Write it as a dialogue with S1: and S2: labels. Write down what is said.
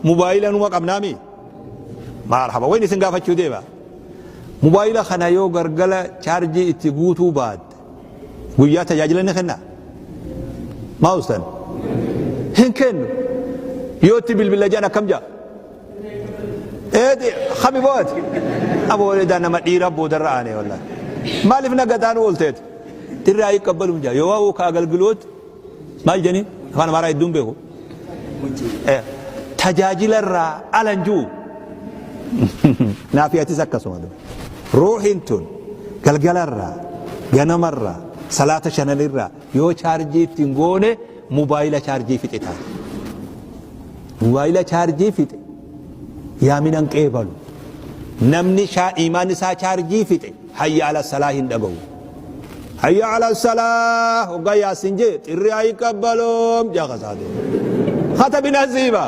S1: Mubaayila numa qabnaami? Marhaba. Wayin isin gaafachuu deema. Mubaayila kana yoo gargala chaarjii itti guutuu baatte guyyaa tajaajila ni kenna? Maa ustan? Hin kennu. Yoo itti bilbila jedhan akkam jedha? Eeti kami booti? Aboo edaa nama dhiira boodarra aanee wallahi. Maaliif na gataan oolteet? Xirri ayii qabbaluun jaa. Yoo waa'uu ka agalgiloot maal jedhanii afaan amaaraa hedduun beeku. Tajaajila irraa alan jiru. Naafi atis akkasuma. Ruuhiin tun galgalarraa ganamarraa salaata shananirraa yoo chaarjii ittiin goone mobaayila chaarjii fixe taate. Mobaayila chaarjii fixe yaaminan qeebalu. Namni imaan isaa chaarjii fixe hayya ala salaa hin dhagahu. Hayya ala salaa hoggaa yaasin jee xirri ayi qabbaloom jaa kasaate. Kata binasiiba.